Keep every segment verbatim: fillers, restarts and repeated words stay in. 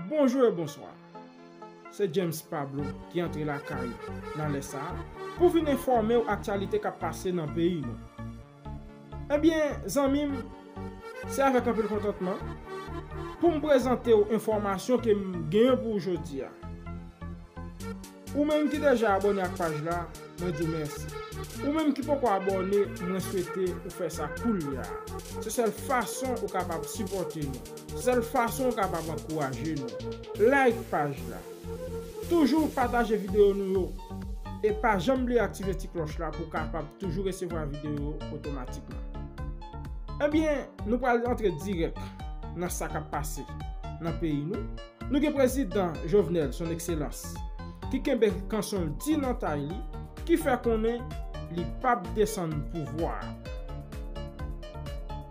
Bonjou e bonswa. Se James Pablo ki antre lakay ou nan lè sa a pou vin enfòme w aktyalite k ap pase nan peyi nou. Ebyen, zanmi m, se avèk anpil kontantman pou m prezante w enfòmasyon ke m genyen pou w jodi a. Ou menm ki deja abòne ak paj la, mwen di w mèsi. Ou menm ki poko abòne, mwen swete ou fè sa koulye a. Se sèl fason ou kapab sipòte nou. Se sèl fason ou kapab ankouraje nou. Like paj la. Toujou pataje videyo nou yo. E pa janm bliye aktive ti klòch la pou w kapab toujou resevwa videyo yo otomatikman. Ebyen, nou pral antre dirèk nan sa k ap pase nan peyi nou. Nou gen prezidan Jovenel, son ekselans, ki kenbe kanson l di nan tay li, ki fè konnen li p ap desann pouvwa a.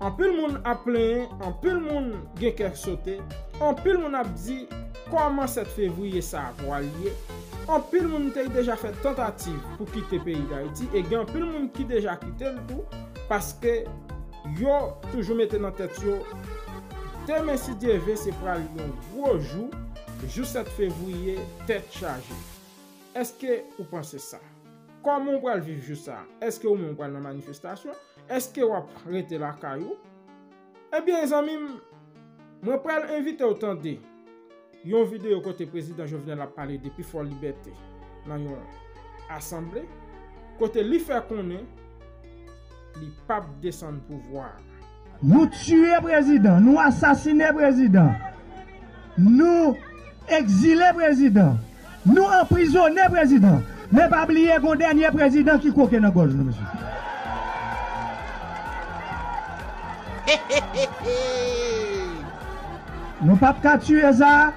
Anpil moun ap plenyen, anpil moun gen kè sote, anpil moun ap di kòman sèt fevriye sa a pral ye. Anpil moun te deja fè tantativ pou kite peyi Dayiti e gen anpil moun ki deja kite l tou paske yo toujou mete nan tèt yo demen si Dye ve se pral yon gwo jou, jou sèt fevriye, tèt chaje. Èske ou panse sa? Kòman w pral viv jou sa a? Èske ou menm w pral nan manifestasyon? Èske w ap rete lakay ou? Ebyen, zanmi m, mwen pral envite w tande yon videyo kote prezidan Jovenel ap pale de pi fò libète nan yon asanble, kote li fè konnen li p ap desann pouvwa a. Nou tiye prezidan, nou asasinen prezidan, nou egzile prezidan. Nou anprizone prezidan. Men pa bliye gon dènye prezidan ki kwoke nan gòj nou, mesye. Nou p ap ka tiye sa,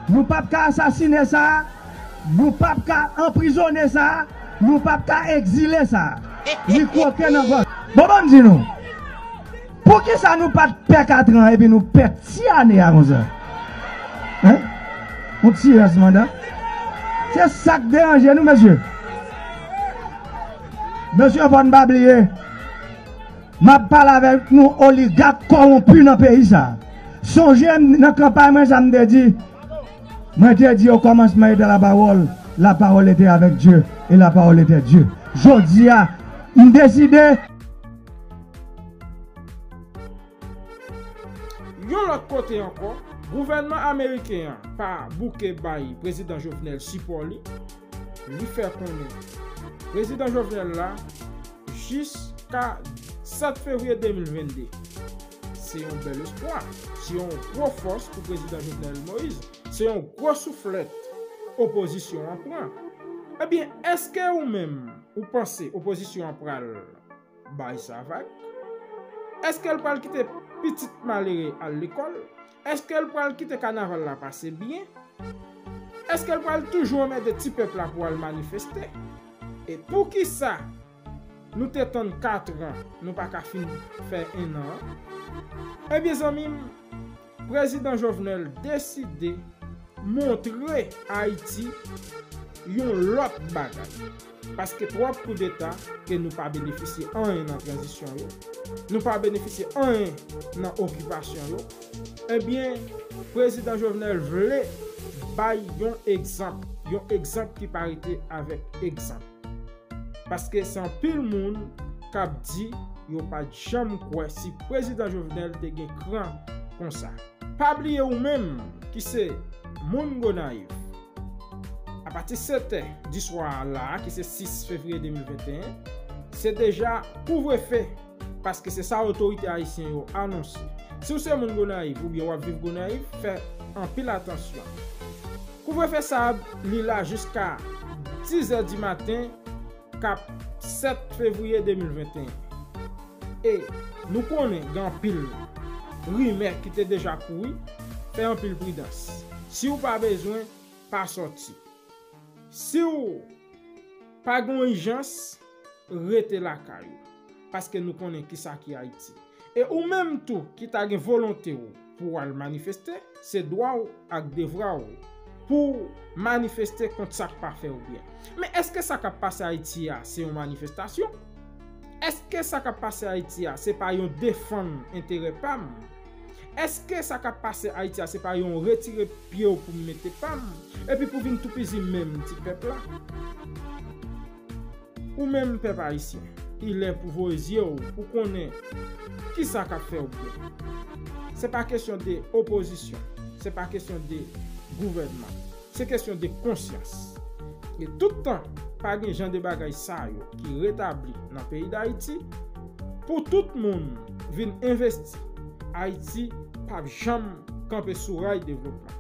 nou p ap ka asasine sa, nou p ap ka anprizone sa, nou p ap ka egzile sa. Li kwoke nan gòj. Bon, ban m di nou. Poukisa nou pa t pè katran epi nou pè ti ane a konsa? Hein? Yon ti rès mandan. Se sa k deranje nou, mesye. Mesye, fò n pa bliye. M ap pale avèk nou oligak kòwonpi nan peyi sa. Sonje m nan kanpay mwen sa m te di. Mwen te di au commencement était la parole, la parole était avec Dieu, et la parole était Dieu. Jodi a, m deside. Yon lòt kote ankò, gouvènman ameriken an pa bouke bay prezidan Jovenel sipò li. Li fè konnen prezidan Jovenel la jiska sèt fevriye de mil vennde. Se yon bèl espwa, se yon gwo fòs pou prezidan Jovenel Moïse, se yon gwo souflèt opozisyon an pran. Ebyen, èske ou menm ou panse opozisyon an pral bay sa vag? Èske l pral kite pitit malere al lekòl? Èske l pral kite kanaval la pase byen? Èske l pral toujou anmède ti pèp la pou al manifeste? E poukisa nou te tann katran, nou pa ka fin fè ennan an? Ebyen, zanmi m, prezidan Jovenel deside montre Ayiti yon lòt bagay. Paske twòp koudeta ke nou pa benefisye anyen nan tranzisyon yo, nou pa benefisye anyen nan okipasyon yo. Ebyen, prezidan Jovenel vle bay yon egzanp, yon egzanp ki pa rete avèk egzanp. Paske se anpil moun k ap di yo pa t janm kwè si prezidan Jovenel te gen kran konsa. Pa bliye ou menm ki se moun Gonayiv. Apati sèt è di swa a la a, ki se sis fevriye de mil venteyen, se deja kouvrefe, paske se sa otorite ayisyen yo anonse. Si w se moun Gonayiv oubyen w ap viv Gonayiv, fè anpil atansyon. Kouvrefe sa a, li la jiska diz è di maten, k ap sèt fevriye de mil venteyen. E nou konnen gen anpil rimè ki te deja kouri, fè anpil pridans. Si w pa bezwen, pa sòti. Si w pa gen yon ijans, rete lakay ou. Paske nou konnen kisa ki Ayiti. E ou menm tou ki ta gen volonte w pou w al manifeste, se dwa w ak devwa w. pou w manifeste kont sa k pa fè w byen. Men èske sa k ap pase Ayiti a se yon manifestasyon? Èske sa k ap pase Ayiti a se pa yon defann enterè pa m? Èske sa k ap pase Ayiti a se pa yon retire pye w pou m mete pa m? Epi pou vin toupizi menm ti pèp la? Ou menm pèp ayisyen, li lè pou voye zye w pou konnen kisa k ap fè w byen. Se pa kesyon de opozisyon, se pa kesyon de gouvènman, se kesyon de konsyans. E tout tan pa gen jan de bagay sa yo ki retabli nan peyi Dayiti, pou tout moun vin envesti, Ayiti p ap janm kanpe sou ray devlopman.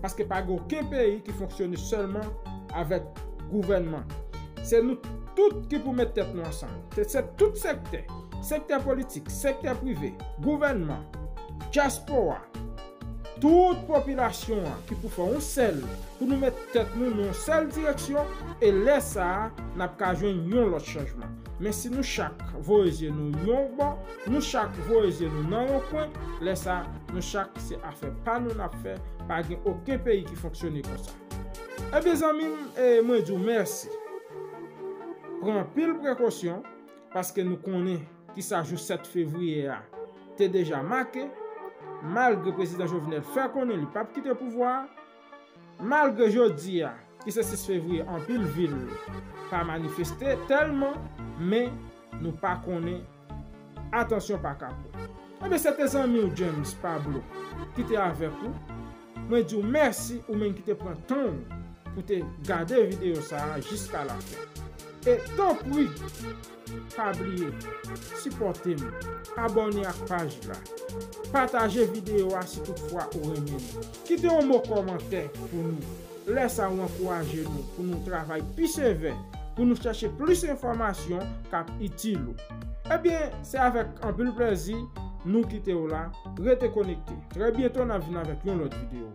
Paske pa gen okenn peyi ki fonksyone sèlman avèk gouvènman. Se nou tout ki pou met tèt nou ansanm. Se, se tout sektè, sektè politik, sektè prive, gouvènman, dyaspora, tout popilasyon an ki pou fè yon sèl, pou nou met tèt nou nan yon sèl direksyon, e lè sa a, n ap ka jwenn yon lòt chanjman. Men si nou chak voye zye nou yon bò, nou chak voye zye nou nan yon kwen, lè sa a, nou chak se afè pa nou n ap fè, pa gen okenn peyi ki fonksyone konsa. Ebyen zanmi m, e, mwen di w mèsi. Pran anpil prekosyon, paske nou konnen kisa jou sèt fevriye a te deja make, malgre prezidan Jovenel fè konnen li p ap kite pouvwa a, malgre jodi a, ki se sis fevriye, anpil vil pa manifeste tèlman, men nou pa konnen, atansyon pa kapon. Ebyen, se te zanmi w James Pablo ki te avèk ou. Mwen di w mèsi ou menm ki te pran tan w pou te gade videyo sa a jiska lafen. E tanpri, pa bliye, sipòte m, abòne ak paj la, pataje videyo a si toutfwa ou renmen l. Kite yon mo kòmantè pou nou. Lè sa a ou ankouraje nou pou nou travay pi sevè, pou nou chèche plis enfòmasyon k ap itil ou. Ebyen, se avèk anpil plèzi nou kite w la. Rete konekte. Trè byento n ap vin avèk yon lòt videyo.